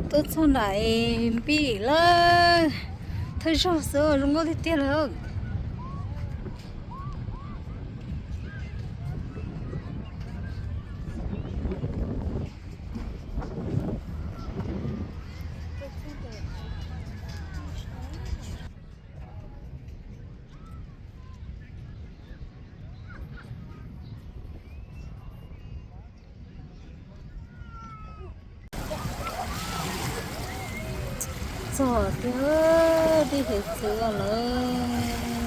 Tuaj txog nram Npib lawm, thawj zaug xwb zoo nkauj tiag tiag lawm. Txog tiag, dej hiav txwv lawm.